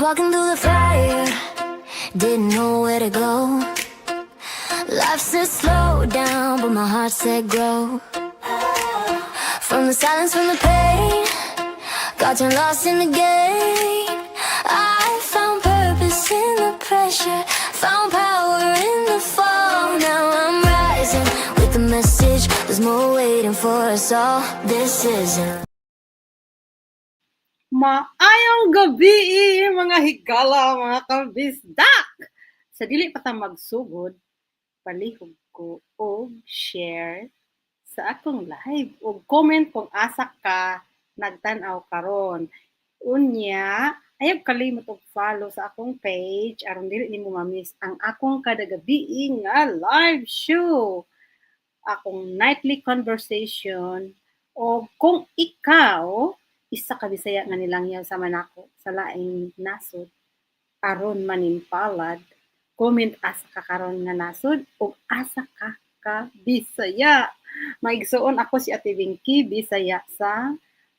Walking through the fire, didn't know where to go. Life said slow down, but my heart said grow. From the silence, from the pain, got turned lost in the game. I found purpose in the pressure, found power in the fall. Now I'm rising with the message. There's more waiting for us all. This isn't. Maayong gabi, mga higala, mga kabisdak! Sa dili pa ta magsugod, palihog ko og share sa akong live og comment kung asa ka nagtan-aw karon. Unya, ayaw kalimot og follow sa akong page aron dili nimo ma-miss ang akong kada gabi nga live show. Akong nightly conversation o kung ikaw isa ka Bisaya nga nilangyaw sama nako sa laing nasod aron manimpalad, comment asa ka karon nga nasod ug asa ka ka Bisaya. Maigsuon, ako si Ate Binky, Bisaya sa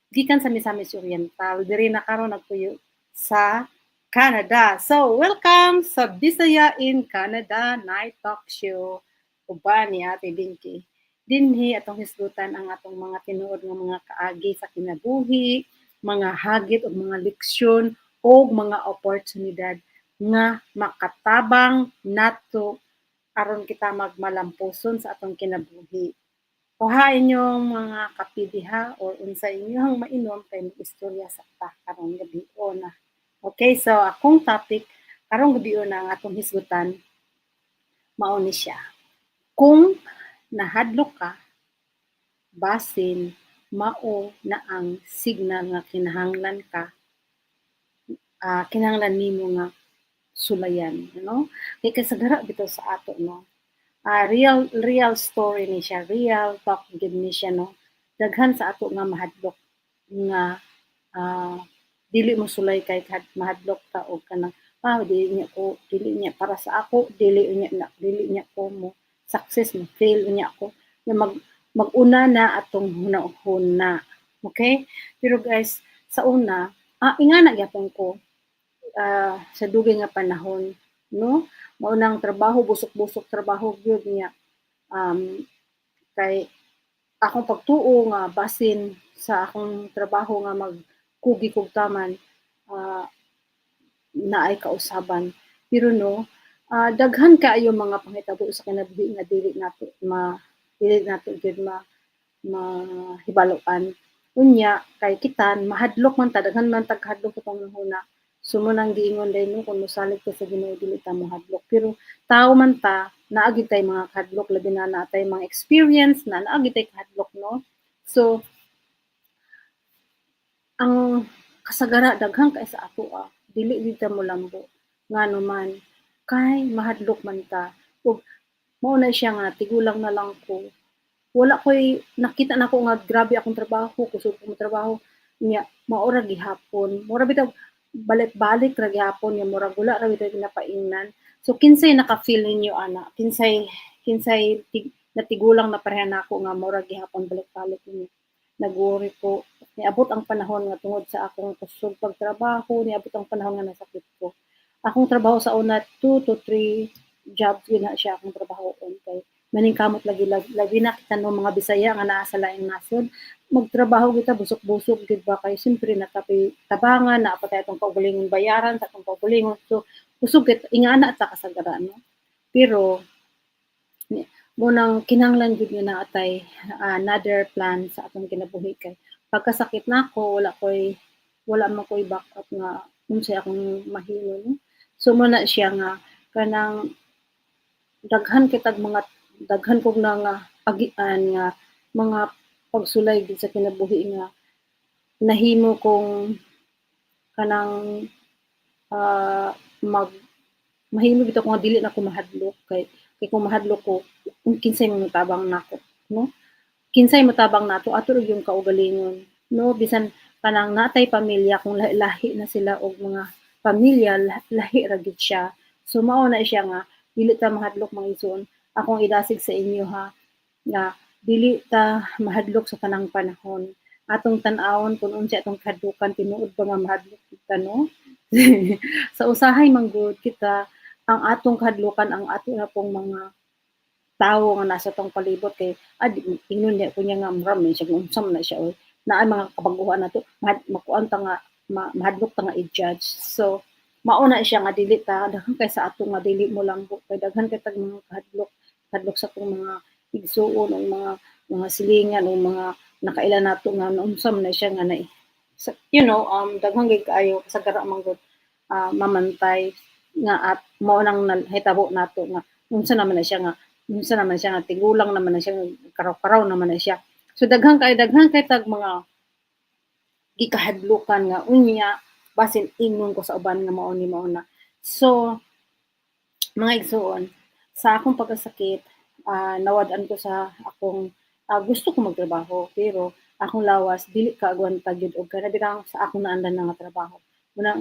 gikan sa Misamis Oriental, diri na karon nagpuyo sa Canada. So, welcome sa Bisaya in Canada Night Talk Show uban ni Ate Binky. Dinhi atong hisgutan ang atong mga tinuod nga mga kaagi sa kinabuhi, mga hagit ug mga leksyon o mga oportunidad nga makatabang nato aron kita magmalampuson sa atong kinabuhi. Kuha inyong mga kape diha or unsa inyong mainom kay mag-istorya sa ta karong gabi na. Okay, so akong topic karong gabi na ang atong hisgutan mao ni siya. Kung nahadlok ka, basin mao na ang signal nga kinahanglan ka kinahanglan nimo nga sulayan, no? Kay kasagara bitaw sa ato, no? Real real story ni siya, real talk gyud ni siya, no? Daghan sa ato nga mahadlok nga dili mo sulay kay mahadlok ka og kanang dili niya ko, dili niya para sa ako, dili niya na, dili niya ko mo success, mo fail niya ako nga mag-una na atong hunahuna. Okay? Pero guys, sa una, ingana gyapon ko sa dugay nga panahon, no? Mao nang trabaho, busok-busok trabaho gyud niya. Kay akong pagtuo nga basin sa akong trabaho nga magkugi kog taman, naay kausaban. Pero no, daghan kaayo mga panghitabo sa kinabuhi nga dili nato gyud ma mahibaloan. Unya kay kita mahadlok man ta, daghan man tag hadlok sa panghuna. So mao nang giingon day, no, kung mosalig ka sa Ginoo, dili ta mohadlok. Pero tao man ta, naa gyud tay mga kahadlok, labi na naa tay mga experience na naa gyud tay kahadlok, no. So ang kasagara daghan kay sa ato dili gyud ta molambo, ngano man kay mahadlok man ta. Ug mao na siya nga tigulang na lang ko. Wala ko'y nakita nako nga grabe akong trabaho, kusog ko trabaho nya mao ra gihapon. Mura bitaw balik-balik ra gihapon nga murag wala ra bitaw ginapaingnan. So kinsay naka-feel ninyo ana? Kinsay natigulang na pareha nako nga mura gihapon balik-balik niya? Nag-worry ko. Niabot ang panahon nga tungod sa akong kusog pagtrabaho, niabot ang panahon nga nasakit ko. Akong trabaho sa una, 2 to 3 jobs yun na siya akong trabahoon kay maningkamot lagi, labi na kita no mga Bisaya nga naa sa laing nasod, magtrabaho kita busok-busok gid ba, kay siyempre natapi tabangan naa pa tay atong kaugalingon bayaran sa atong kaugalingon, so kusog kit ingana ta kasagara, no? Pero mo nang kinahanglan gud nga naa tay another plan sa atong kinabuhi kay pagkasakit nako, wala man koy backup nga unsay akong mahimo, no? So mo na siya nga kanang daghan kitag mga daghan kog na nga agian nga mga pagsulay gid sa kinabuhi nga nahimo kong kanang mag mahimo bitaw ko nga dili na ko mahadlok kay kung mahadlok ko, kung kinsay mo motabang nako, no? Kinsay motabang nato, ato ra yung kaugalingon, no? Bisan kanang natay pamilya, kung lahi-lahi na sila og mga pamilya, lahi ra gid siya. So mao na siya nga dili ta mahadlok, mga igsoon. Akong idasig sa inyo ha nga dili ta mahadlok sa tanang panahon. Atong tan-awon kung unsa atong kahadlukan, tinuod ba nga mahadlok ta, no? Sa usahay man gud kita ang atong kahadlukan ang ato na pong mga tawo nga nasa atong palibot kay ingnon niya kunya nga mura man siya, unsa man na siya oy, naay mga kabaguhan nato, makuan ta nga mahadlok ta nga i-judge. So mao na siya nga dili ta, daghan kay sa ato nga dili mo lambo kay daghan kay tag mga kahadlok, kahadlok sa atong mga igsuon o mga silingan o mga nakaila nato nga unsa man na siya nga na daghan gyud kaayo kasagara man gud mamantay nga at mao nang nahitabo nato nga unsa naman na siya nga unsa naman siya nga tigulang naman na siya, karaw-karaw naman na siya. So daghan kay tag mga gikahadlukan nga unya basin ingnon ko sa uban nga mao ni mao na. So mga igsuon, sa akong pagkasakit, nawad-an ko sa akong gusto ko magtrabaho pero akong lawas dili ka agwanta gyud og kana bitang sa akong naandan nga trabaho. Muna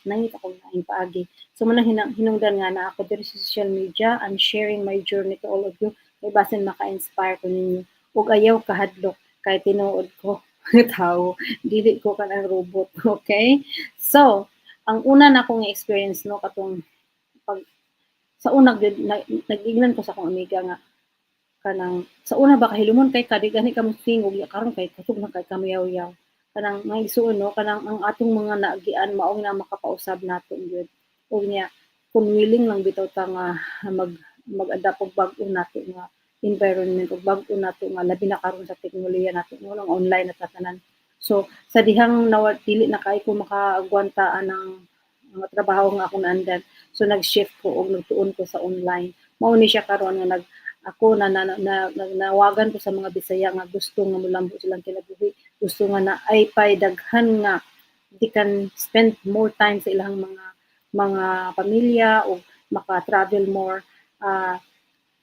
nangita ko laing paagi. So muna hinungdan nga na ako diri sa social media, I'm sharing my journey to all of you kay basin maka-inspire ko ninyo. Ug ayaw kahadlok kay tinuod ko tawo, dili ko kanang robot, okay? So, ang una na akong experience, no, katong pag sa una gyud nag-ingnan ko sa akong amiga nga kanang sa una ba kahilumon kay ka, di gani ka mo tingog karon kay kusog na kay ka moyaw-yaw. Kanang mga igsuon, no, kanang ang atong mga naagian mao na makapausab nato gyud. Ug niya kung willing lang bitaw ta nga mag-adapt og bag-o nato nga environment ug bag-o nato nga labi na karon sa teknolohiya nato, no, lang online na tanan. So sa dihang nawa dili na kay ko makaagwanta anang mga trabaho nga akong naandan. So nag-shift ko og nagtuon ko sa online. Mao ni siya karon nga nag ako na, na, nawagan ko sa mga Bisaya nga gusto nga mulambo silang kinabuhi, gusto nga na ay pay daghan nga they can spend more time sa ilang mga pamilya o maka-travel more,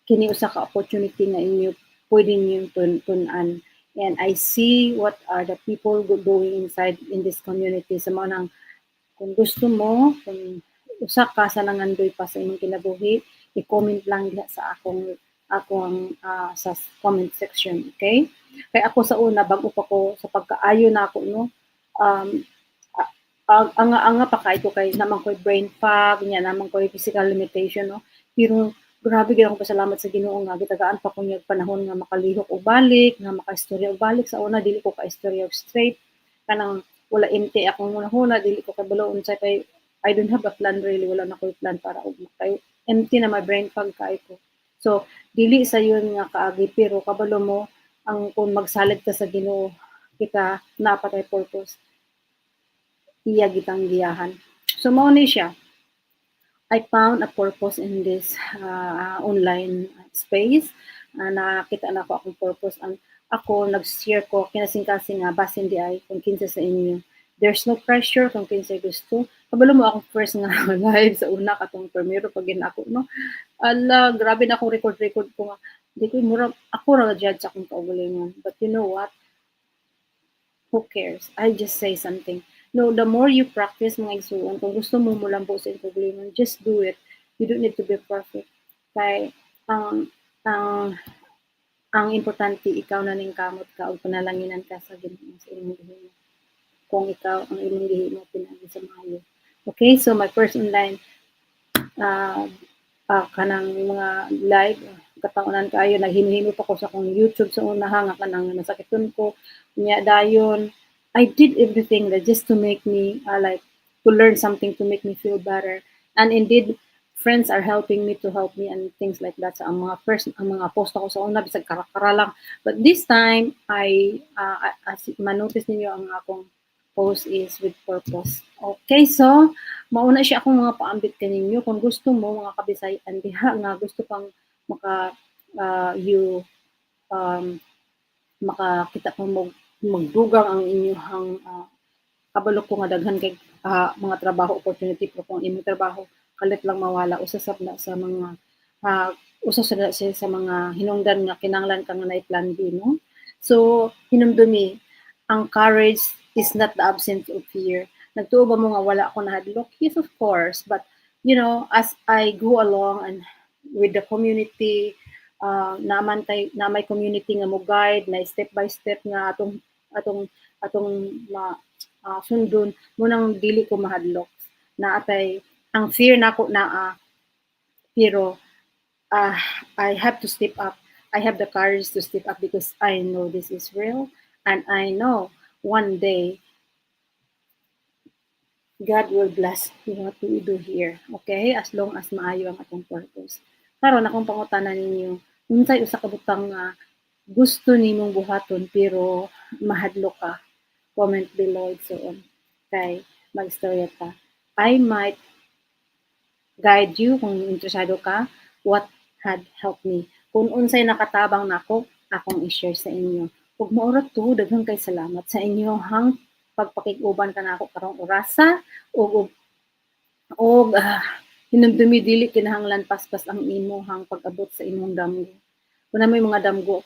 kini usa ka opportunity nga inyo pwede ninyong tun-an. And I see what are the people doing inside in this community. Sa mga nang kung gusto mo, kung usa ka sa nangandoy pa sa imong kinabuhi, i-comment lang diha sa akong sa comment section, okay? Kay ako sa una, bag-o pa ko sa pagkaayo na ako, no. Anga-anga pa kay ko kay naman ko'y brain fog, nya naman ko'y physical limitation, no. Pero grabe gyud akong pasalamat sa Ginoo nga gitagaan pa ko niya panahon nga makalihok og balik, nga makaistorya og balik. Sa una dili ko kaistorya og straight. Kanang wala, empty akong hunahuna, dili ko kabalo unsay kay I don't have a plan really, wala na ko'y plan para og kay empty na my brain fog kay ko. So dili sa yun nga kaagi pero kabalo mo ang kung magsalig ka sa Ginoo kita naa pa tay purpose, iya gitang giyahan. So mao ni siya. I found a purpose in this online space. Nakita na ko akong purpose. Ang ako nag-share ko kinasing-kasing nga basin di ay kung kinsa sa inyo. There's no pressure kung kinsa gusto. Kabalo mo akong first nga live sa una katong primero pag ako, no. Ala, grabe na akong record-record ko nga. Di ko mura ako ra judge akong kaugalingon. But you know what? Who cares? I just say something. No, the more you practice, mga igsuon, kung gusto mo mulambo sa imong kaugalingon, just do it. You don't need to be perfect. Kay ang importante ikaw na ning kamot ka ug panalanginan ka sa Ginoo sa imong gihimo. Kung ikaw ang imong gihimo pinaagi sa maayo. Okay, so my first online kanang mga live kataunan kaayo, naghimo-himo pa ko sa akong YouTube sa unaha nga kanang nasakiton ko nya dayon I did everything that just to make me like to learn something to make me feel better. And indeed, friends are helping me to help me and things like that. Sa ang mga first, ang mga post ako sa una, bisag kara-kara lang. But this time, I, as manotice ninyo, ang akong post is with purpose. Okay, so, mauna siya akong mga paambit kaninyo. Kung gusto mo, mga kabisayan diha nga gusto pang maka, you, makakita pa mo magdugang ang inyong kabalo ko nga daghan kay mga trabaho opportunity, pero kung imong trabaho kalit lang mawala, usa sab na sa mga usa sa mga hinungdan nga kinahanglan ka nga naay plan B, no? So hinumdumi, ang courage is not the absence of fear. Nagtuo ba mo nga wala ako nahadlok? Yes, of course, but as I go along and with the community, naman tay na may community nga mo guide na step by step nga atong atong ma sundon mo nang dili ko mahadlok. Naa tay ang fear nako naa, pero I have to step up. I have the courage to step up because I know this is real and I know one day God will bless what we do here. Okay? As long as maayo ang atong purpose. Karon, akong pangutana ninyo, unsay usa ka butang nga gusto nimong buhaton pero mahadlok ka? Comment below, so on. Kay magstorya ta. I might guide you kung interesado ka what had helped me. Kung unsay nakatabang nako, akong i-share sa inyo. Ug mao ra to, daghang kay salamat sa inyohang pagpakig-uban kanako karong orasa ug hinumdumi, dili kinahanglan paspas ang imuhang pag-abot sa imong damgo. Kung naa may mga damgo,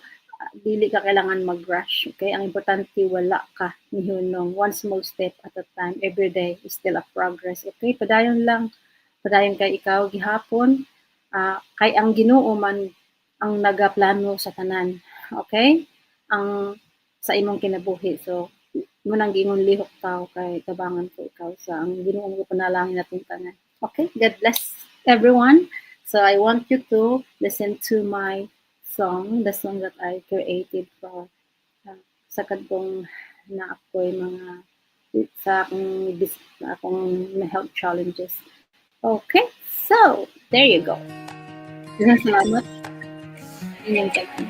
dili ka kailangan mag-rush, okay? Ang importante, wala ka nihunong. One small step at a time. Every day is still a progress, okay? Padayon lang. Padayon kay ikaw gihapon. Kay ang Ginoo man ang nagaplano sa tanan, okay? Ang sa imong kinabuhi. So, mao nang giingon, lihok tao kay tabangan ko ikaw sa ang Ginoo mo panalangin natong tanan. Okay, God bless everyone. So I want you to listen to my song, the song that I created for sa kadtong na ako'y mga sa akong health challenges. Okay, so there you go. Daghang salamat. Inyong tanan.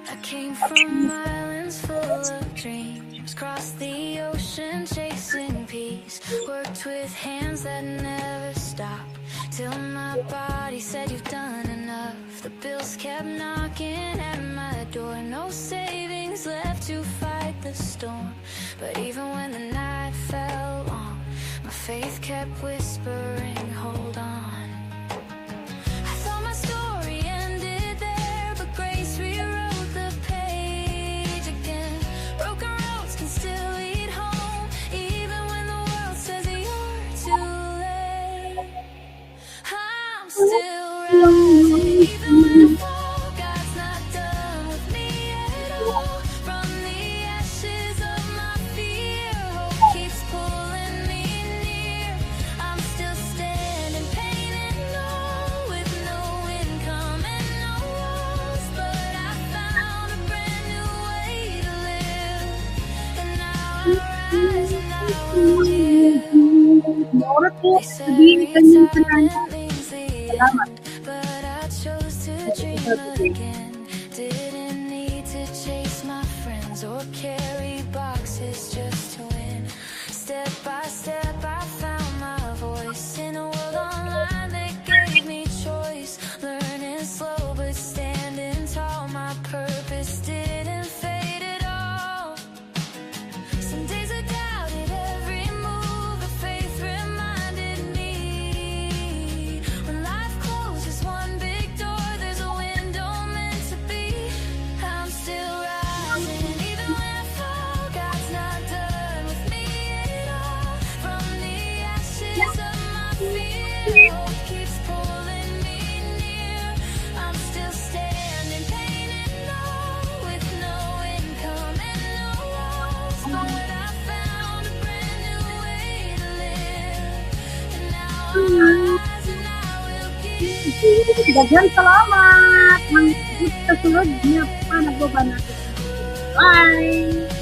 I came from islands full of dreams, crossed the ocean chasing peace, worked with hands that never stop, till my body said, "You've done enough." The bills kept knocking at my door, no savings left to fight the storm. But even when the night felt long, my faith kept whispering, "Hold on." I thought my story ended there, but grace rewrote the page again. Broken roads can still lead home, even when the world says you're too late. I'm still rising, even when I fall. God's not done with me at all. From the ashes of my fear, hope keeps pulling me near. I'm still standing, pain and all, with no income and no walls. But I found a brand new way to live, and now I rise and I will give. Mao ra to. They said Sabihin kanyang tanan. Retirement means the Salamat. End, but I chose to dream again. Didn't need to chase my friends or carry boxes just to win. Step by step, I found my voice in a world online that gave me choice. Learning slow but standing tall. My purpose didn't fade at all. Some days I doubted every move, but faith reminded me. When life closes one big door, there's a window meant to be. I'm still rising, even when I fall. God's not done with me at all. From the ashes of my fear, hope keeps pulling me near. I'm still standing, pain and all, with no income and no walls. But I found a brand new way to live, and now I rise and I will give. Daghang salamat. Ang sa sunod nga panagbaban natin. Bye!